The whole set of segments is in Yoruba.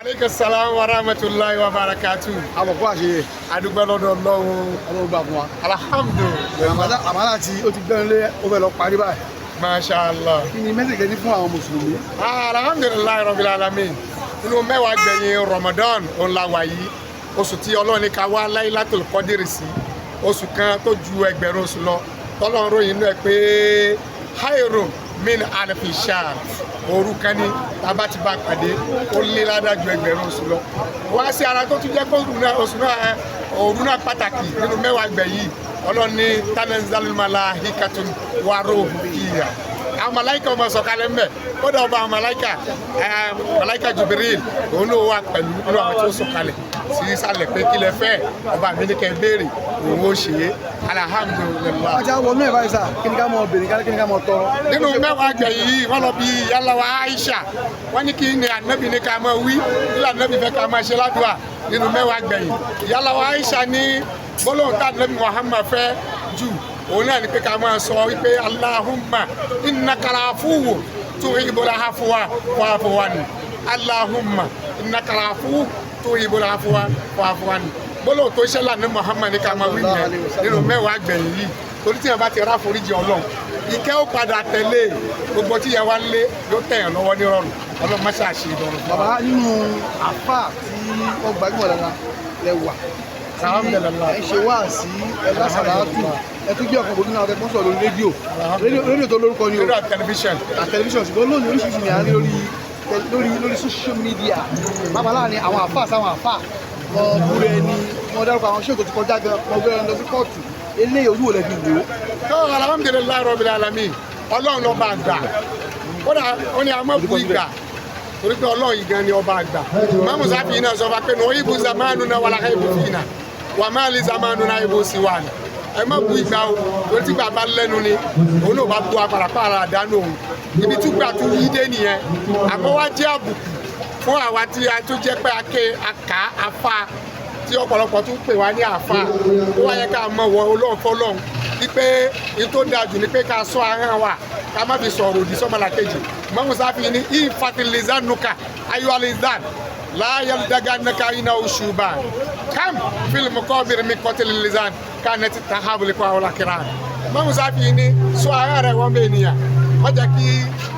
Aleykum salaam wa rahmatulahi wa barakatu. Àbọ̀kú àṣeyẹ. Adúgbò lọ́dọ̀ Ọlọ́run. Ọlọ́run gbà fún wa. Alhamdulilayi. Àmàlà tí ó ti gbẹ́nu lé, ó fẹ́ lọ parí báyìí. Masha Allah. Kí ni message ní fún àwọn mùsùlùmí? Alhamdulilayi rabbil alamin. Inú 10 gbẹ̀yìn Ramadan òun la wà yìí. Oṣù tí Ọlọ́run ní ká wá Laylatul Qadr sí. Oṣù kan tó ju 1000 oṣù lọ. Tọ́lọ́run ròyìn inú ẹ̀ pé khairu min alfi shahr. Òru kan ní tábà ti bá pàdé, ó lé ládájú 1000 oṣù lọ. Wá sí ara tó tún jẹ́ kó oṣù náà, òru náà pàtàkì nínú 10 gbẹ̀yìn. Ọlọ́run ní tanazzalul malaikatu waruhu fiha. Àwọn malaika ọmọ sọ̀kalẹ̀ mbẹ, ó dà ọba àwọn malaika, malaika Jubril, òun ló wà pẹ̀lú nínú àwọn tí ó sọ̀kalẹ̀ sí sàlẹ̀ pé kílẹ̀ fẹ́ ọba mi ní kẹ́ béèrè, òun ó ṣe é. Alhamdulilah. Ajá wọnú ẹ̀ báyìí sà, kí ni ká mọ béèrè, kí ni ká mọ tọrọ? Nínú 10 gbẹ̀yìn yìí, wọ́n lọ bí yálà wa Aisha, wọ́n ní kí ni ànábì ní ká máa wí, kí ni ànábì fẹ́ ká máa ṣe ládùúà nínú 10 gbẹ̀yìn. Yálà wa Aisha ní gbólóhùn tá ànábì Muhammad fẹ́ jù, òun náà ni pé ká máa sọ wípé Allahumma innaka afuwwun tuhibbul afwa fa'fu anni. Allahumma innaka afuwwun tuhibbul afwa fa'fu anni. Gbólóhùn tó ṣẹlẹ̀ ní Muhammad ní ká máa wí yẹn nínú 10 gbẹ̀yìn yìí, torí tí yẹn bá ti rá foríjì Ọlọ́run, ìkẹ́ ó padà tẹ̀lé. Gbogbo tí yẹn wá ń lé yóò tẹ̀yàn lọ́wọ́ nírọ̀rùn. Ọlọ́run má ṣàṣì ìdọ̀rùn fún wa. Bàbá, nínú àfà tí wọ́n gbajúmọ̀ dáadáa lẹ wà. Alhamdulillah. Ẹ ṣe wáàsí, ẹ lásàlátù, ẹ tún jẹ́ ọ̀kan gbòógì náà tẹpọ́nsọ̀ lórí rédíò, rédíò tó lórúkọ ni o. Rédíò àti tẹlifíṣàn. Àti tẹlifíṣàn. Ṣùgbọ́n lónìí, oríṣiríṣi ni à ń rí lórí social media, bàbá, láàrin àwọn àfà sáwọn àfà, wọn búrẹ́ ẹni, wọn dárúkọ àwọn ṣéèkó tó kọjá gan, wọn gbé ẹni lọ sí kóòtù. Eléyìí, ojú wo lẹ fi wò ó? Tó alhamdulilayi rabbil alamin. Ọlọ́run lọ́ba àgbà. Kódà ó ní àmọ́ bu ìgbà, torí pé Ọlọ́run yìí gan ni ọba àgbà. Mọ́mú sáfì náà sọ fún wa pé nù ibu zamanu náà wàlá ibu fìnà wà má lè zamanu náà ibu sí wa ni. Ẹ má bu ìgbà o, torí tí gbà bá lẹ́nu ni òun náà bá bu apàràpàrà àdánù òun. Ibi tí gbà tún yí dé nìyẹn. Àmọ́ wá jẹ́ àbùkù fún àwa tí a tún jẹ́ pé ake aka afa, tí ọ̀pọ̀lọpọ̀ tún pè wá ní àfa. Ó wá yẹ ká mọ̀ wọ Ọlọ́run fọlọ́run wípé ní tó dáa jù ni pé ká sọ ahọ́n wa, ká má fi sọ̀rọ̀ òdì sọ́mọlàkejì. Mọ́mú sáfì ní ìfatilizanuka ayọ̀lizan láyọ̀dàgànàkà iná oṣù bá kam fílmù kọ́bìrì mi kọ́tìlizan ká nẹ́tì tàhábùlì kọ́ àwọn làkìrà. Mọ́mú sáfì ní sọ ahọ́n rẹ̀ wọ́n bẹ́ẹ̀ nìyà, má jẹ́ kí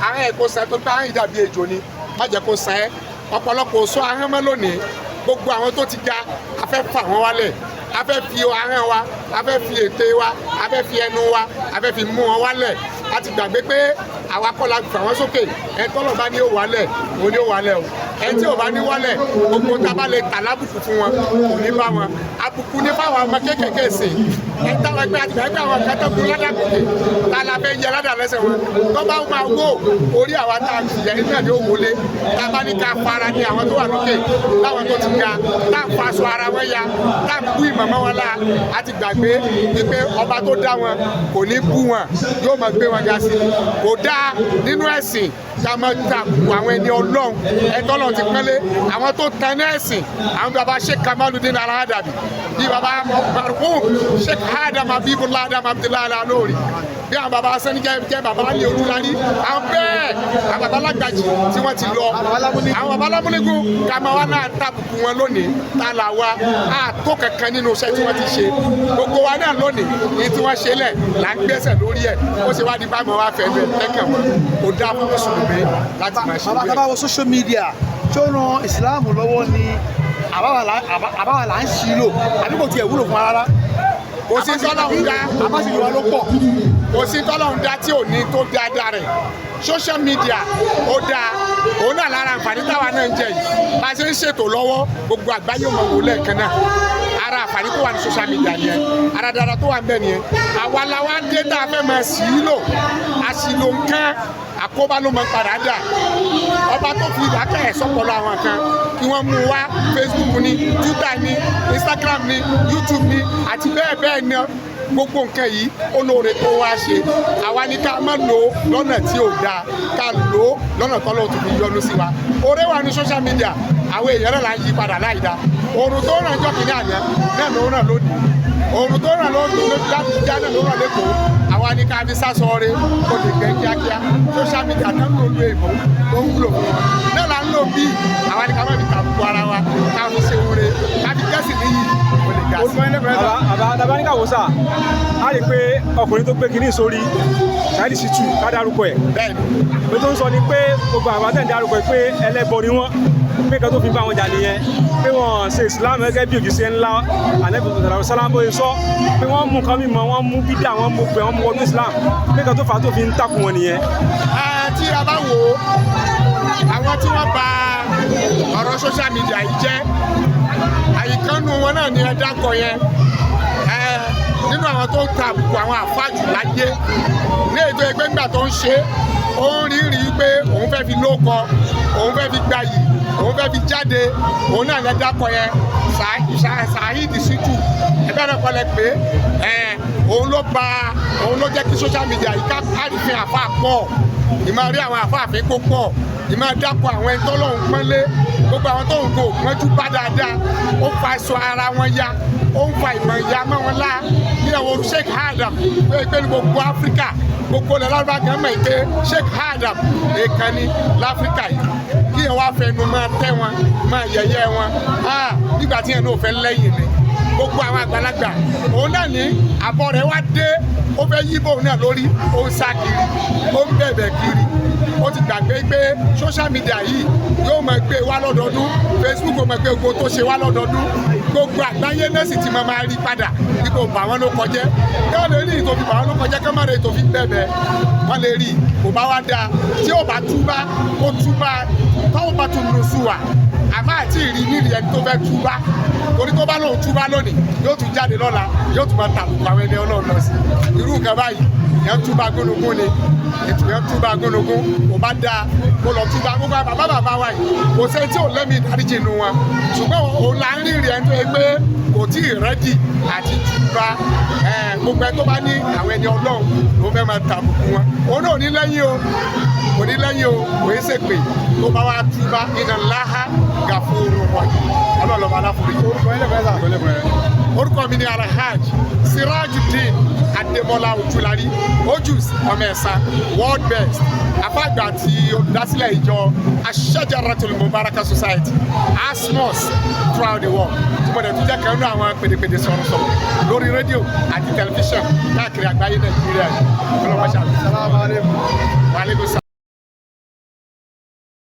ahọ́n ẹ̀ kó sẹ́ tó bá ahọ́n yìí dàbí ejò ni, má jẹ́ kó sẹ́. Ọ̀pọ̀lọpọ̀ sọ ahọ́n mọ́ lónìí. Gbogbo àwọn tó ti ga, a fẹ́ fà wọ́n wálẹ̀, a fẹ́ fi ahọ́n wa, a fẹ́ fi ète wa, a fẹ́ fi ẹnu wa, a fẹ́ fi mú wọn wálẹ̀. A ti gbàgbé pé àwa kọ́ la fà wọ́n sókè. Ẹ tọ́lọ̀ bá ní ó wálẹ̀, òun ní ó wálẹ̀ o. Ẹ tí ò bá ní wálẹ̀, gbogbo tá a bá lè tà lábùkù fún wọn, kò ní bá wọn. Àbùkù ní fáwọn ọmọ kéékèèké sè ẹ táwọn ẹgbẹ́ àti gbàgbé àwọn kan tó kú ládàkùnkè tá a la fẹ́ yẹ ládàá lẹ́sẹ̀ wọn tó bá máa wó orí àwa tá a jìyà ní náà ní ó wọlé. Tá a bá ní ká fara ní àwọn tó wà lókè, láwọn tó ti ga, tá a fa aṣọ ara wọn ya, tá a bú ìmọ̀mọ́ wọn la, a ti gbàgbé wípé ọba tó dá wọn kò ní bú wọn, yóò máa gbé wọn ga sí i. Kò dáa nínú ẹ̀sìn ká máa takò àwọn ẹni Ọlọ́run, ẹ̀tọ́ Ọlọ́run ti pẹ́lẹ́ àwọn tó tan ní ẹ̀sìn. Àwọn baba Sheikh Kamaludin Alhadabi, bí baba marhum Sheikh Adam Abibullah Adam Abdullahi Alalori, bí àwọn baba sẹ́ni jẹ́ jẹ́ baba Ali Olúlarí, àwọn bẹ́ẹ̀, àwọn baba Lágbàjì tí wọ́n ti lọ, àwọn baba Lámúnigun, ká máa wá náà tàbùkù wọn lónìí. Tá a là wa a tó kankan nínú iṣẹ́ tí wọ́n ti ṣe. Gbogbo wa náà lónìí ní tí wọ́n ṣe lẹ̀ là ń gbẹ́sẹ̀ lórí ẹ̀. Ó ṣe wá di bá wá fẹ́ bẹ́ẹ̀ tẹ́kẹ̀ wọn. Kò dáa fún mùsùlùmí láti máa ṣe Bàbá, bẹ́ẹ̀. tá bá wo social media, ṣó ran ìsìláàmù lọ́wọ́ ni, àbáwá là ń ṣí lò, àbí kò tiẹ̀ wúlò fún wa rárá? Kò sí tọ́lọ́hún dá. Àbáṣe wa ló pọ̀. Kò sí tọ́lọ́hún dá tí ò ní tó dáadáa rẹ̀. Social media ó dáa, òun náà lára àǹfààní táwa náà ń jẹ yìí. Bá a ṣe ń ṣètò lọ́wọ́, gbogbo àgbáyé ò mọ̀ wò lẹ́ẹ̀kan náà. Ara àǹfààní tó wà ní social media nìyẹn, ara dáadáa tó wà ń bẹ nìyẹn. Àwa la wá dé tá a fẹ́ máa sì í lò. Àṣìlò nǹkan, àkóbá ló máa ń padà dà. Ọba tó fi ìdákẹ́ ẹ̀ sọ́pọ̀lọ́ àwọn kan kí wọ́n mú wá, Facebook ní, Twitter ní, Instagram ní, YouTube ní, àti bẹ́ẹ̀ bẹ́ẹ̀ ní. Gbogbo nǹkan yìí, ó lóore tó wá ṣe. Àwa ní ká má lò ó lọ́nà tí ò dáa, ká lò ó lọ́nà tọ́lọ́ tó fi yọ́nú sí wa. Oore wà ní social media. Àwọn èèyàn náà là ń yí padà láì dáa. Oòrùn tó ràn jọ́ kìíní àná náà ló ràn lónìí. Oòrùn tó ràn lónìí l'Ábùjá náà ló ràn lẹ́kọ̀ọ́. Àwa ní ká fi sásọ̀ọ́rẹ́ kó lè gbẹ kíákíá. Social media tó ń lò lu èèmọ̀ tó ń wúlò fún wọn náà là ń lò bí. Àwa ní ká má fi tàbùkù. Orúkọ yín lẹ́kọ̀ọ́ Bàbá bàbá tabaníkà wò sà, á rí i pé ọkùnrin tó gbé kinní sórí, Saheed Shittu, ká dárúkọ ẹ̀. Bẹ́ẹ̀ni. Pé tó ń sọ ni pé gbogbo àwọn àtẹ̀ǹdẹ̀ dárúkọ ẹ̀ pé ẹlẹ́bọ ni wọ́n, pé kan tó fi bá wọn jà nìyẹn, pé wọ́n ṣe Islam gẹ́gẹ́ bí òjíṣẹ́ ńlá Ànábì sàlámù bóyá sọ pé wọ́n mú nǹkan mímọ́, wọ́n mú bídà, wọ́n mú pé wọ́n mú wọnú Islam, pé kan tó fà á tó fi ń takùn wọn nìyẹn. Tí a bá wò ó, àwọn tí wọ́n bà ọ̀rọ̀ social media yìí jẹ́, àyíkánu wọn náà ni ẹ dákọ̀ yẹn. Nínú àwọn tó ń ta àbùkù àwọn àfáàjù láyé ní ètò ẹgbẹ́ ńgbà tó ń ṣe, ó ń rí rí pé òun fẹ́ fi lóko, òun fẹ́ fi gbayì, òun fẹ́ fi jáde. Òun náà lẹ dákọ̀ yẹn, Saheed Shittu, ẹgbẹ́ náà kọ́ lẹ pé òun ló ba, òun ló jẹ́ kí social media yìí ká àrífín àfa pọ̀, ìmọ̀ rí àwọn àfáàfin kó pọ̀, ìmọ̀ dákọ̀ àwọn ẹni tó lóun pọ́nlé, gbogbo àwọn tó ń kó pọ́njú bá dáadáa. Ó fa aṣọ ara wọn ya, ó ń fa ìmọ̀ ìyá mọ́ wọn lá. Ní àwọn Sheikh Adam pé ní gbogbo Áfíríkà, gbogbo ilẹ̀ lárúbá kan mọ̀ pé Sheikh Adam èèkàn ni láfíríkà yìí, kí ẹ wá fẹnu máa tẹ́ wọn, máa yẹ̀yẹ́ wọn nígbà tí ẹ náà fẹ́ lẹ́yìn ni gbogbo àwọn àgbàlagbà. Òun náà ní àbọ̀ rẹ̀ wá dé, ó fẹ́ yí bóun náà lórí, ó ń sá kiri, ó ń bẹ̀bẹ̀ kiri. Ó ti gbàgbé pé social media yìí yóò máa gbé wá lọ́dọọdún, Facebook ó máa gbé gbogbo tó ṣe wá lọ́dọọdún, gbogbo àgbáyé náà sì ti máa rí padà ipò bà wọ́n ló kọjẹ́. Yóò lè rí ìtòfi bà wọ́n ló kọjẹ́, kí wọ́n má rí ìtòfi bẹ̀bẹ̀ wọ́n lè rí. Kò bá wá dáa tí ó bá túbá, ó túbá tọ́wọ́ bá tún lù sùn wà, àmọ́ àti ìrí nídìí ẹni tó fẹ́ túbá, torí tó bá lóun túbá lónìí, yóò tún jáde lọ́la, yóò tún máa tàbùkù àwọn ẹni Ọlọ́run lọ sí. Irú nǹkan báyìí, ìyẹn túbá gbónogún ni ètò, yẹn túbá gbónogún. Kò bá dáa kó lọ túbá. Gbogbo àwọn bàbá bàbá wa yìí, kò sẹ́ni tí ò lẹ́mìí ìdáríjì inú wọn, ṣùgbọ́n òun là ń rírì ẹni tó yẹ pé kò tí ì ready àti túbá. Gbogbo ẹni tó bá ní àwọn ẹni Ọlọ́run ló fẹ́ máa tàbùkù wọn, òun náà ò ní lẹ́yìn o, kò ní lẹ́yìn o, kò ní ṣèpè. Tó bá wá túbá, iná láhá gàfúrú wọ̀nyí, Ọlọ́run lọ́ba aláforíjì. Orúkọ yín lẹ́kọ̀ọ́ sà. Orúkọ mi ni Alhaj Sirajudeen Ademola Ojulari Ojus ọmọ ẹ̀sán, world best afáàgbà àti olùdásílẹ̀ ìjọ Ashajaratul Mubaraka Society, ASMOS, throughout the world, tí mo dẹ̀ tún jẹ́ kan nínú àwọn pèdèpèdè sọ̀rọ̀sọ̀rọ̀ lórí rédíò àti tẹlifíṣàn káàkiri àgbáyé, Nàìjíríà yìí. Ọlọ́mọ ṣàlùfẹ́. Salaam alaikum. Wa alaikum salaam.